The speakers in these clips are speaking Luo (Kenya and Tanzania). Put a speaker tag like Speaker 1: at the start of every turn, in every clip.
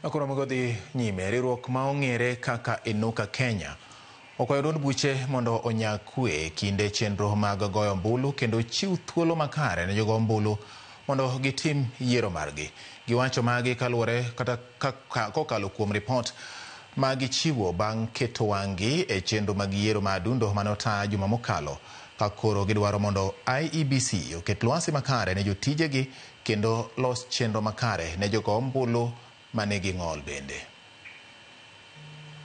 Speaker 1: Koro mago dhi nyime, riwruok ma ong'ere kaka Inuka Kenya okwayo duond buche mondo onyag kwe kinde chenro mag goyo ombulu kendo chiw thuolo makare ne jogo ombulu mondo gitim yiero margi. Giwacho magi kaluwore kata kokalo kuom ripot ma gichiwo bang' keto wang'gi e chenro mag yiero ma adundo mane ota juma mokalo, ka koro gidwaro mondo IEBC oket lwasi makare ne jotijegi kendo los chenro makare ne jogo ombulu manigi ng'ol bende.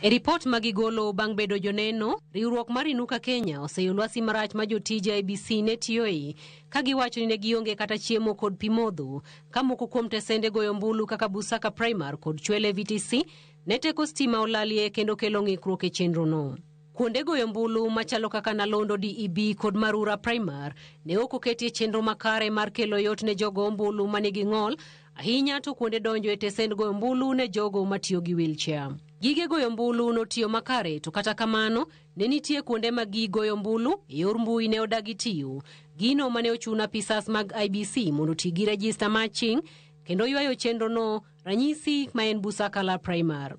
Speaker 2: E ripot ma gigolo bang' bedo joneno, riwruok mar Inuka Kenya oseyo lwasi marach ma jotij IEBC ne tiyoe, ka giwacho ni ne gionge kata chiemo kod pi modho, ka moko kuom tesende goyo ombulu kaka Busaka Primary kod Chwele VTC ne teko stima olalie kendo kelo ng'ikruok e chenrono. Kuonde goyo ombulu machalo kaka Nalondo DEB kod Marura Primary ne ok oketie chenro makare mar kelo yot ne jogo ombulu manigi ng'ol, ahinya to kuonde donjo e tesend goyo ombulu ne jogo matiyo gi wheelchair. Gige goyo ombulu notiyo makare, to kata kamano ne nitie kuonde ma gig goyo ombulu e yor mbui ne odagi tiyo. Gino mane ochuno apisas mag IEBC mondo oti gi rejista matching kendo ywayo chenrono, ranyisi ma en Busakala Primary.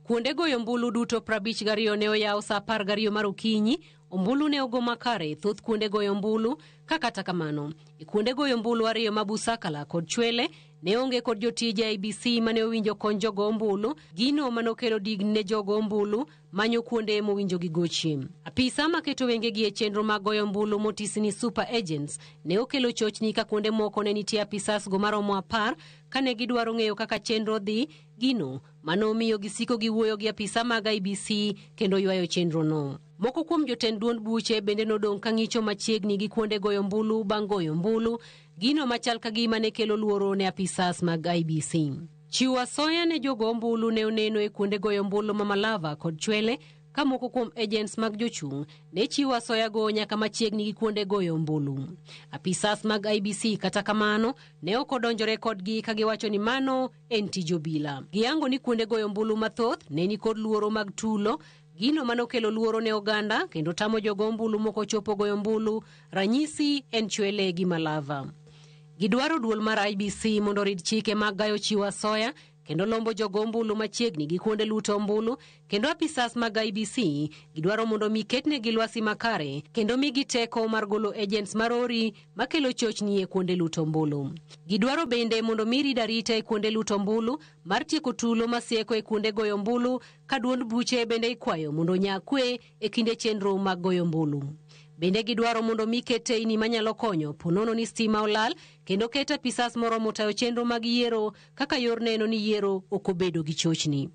Speaker 2: Kuonde goyo ombulu duto 52 ne oyaw sa 12 mar okinyi. Ombulu ne ogo makare e thoth kuonde goyo ombulu, ka kata kamano e kuonde goyo ombulu ariyo ma Busakala kod Chwele ne onge kod jotij IEBC mane owinjo kony jogo ombulu, gino manokelo digni ne jogo ombulu manyo kuonde mowinjo gigochie. Apisa maketo wengegi e chenro mag goyo ombulu motisi ni super agents ne okelo chochni ka kuonde moko ne nitie apisas go maromo 10 kane gidwaro ng'eyo kaka chenro dhi, gino mano omiyo gisiko giwuoyo gi apisa mag IEBC kendo ywayo chenrono. Moko kuom jotend duond buche bende nodong' ka ng'icho machiegni gi kuonde goyo ombulu bang' goyo ombulu, gino machal ka gima ne kelo luoro ne apisas mag IEBC. Chiwo asoya ne jogo ombulu ne oneno e kuonde goyo ombulu ma Malava kod Chwele, ka moko kuom agents mag jochung' ne chiwo asoyago nyaka machiegni gi kuonde goyo ombulu. Apisas mag IEBC kata kamano ne ok odonjore kodgi ka giwacho ni mano en tij obila. Giyango ni kuonde goyo ombulu mathoth ne nikod luoro mag tulo, gino manokelo luoro ne oganda kendo tamo jogo ombulu moko chopo goyo ombulu, ranyisi en Chwele gi Malava. Gidwaro duol mar IEBC mondo orid chike mag gayo chiwo asoya kendo lombo jogo ombulu machiegni gi kuonde luto ombulu, kendo apisas mag IEBC gidwaro mondo mi ketnegi lwasi makare kendo migi teko mar golo agents marori makelo chochni e kuonde luto ombulu. Gidwaro bende mondo mi rid arita e kuonde luto ombulu mar tieko tulo masieko e kuonde goyo ombulu, ka duond buche bende ikwayo mondo onya kwe e kinde chenro mag goyo ombulu. Bende gidwaro mondo mi ket teyni manyalo konyo po nono ni stima olal kendo ket apisas moromo tayo chenro mag yiero kaka yor neno ni yiero ok obedo gi chochni.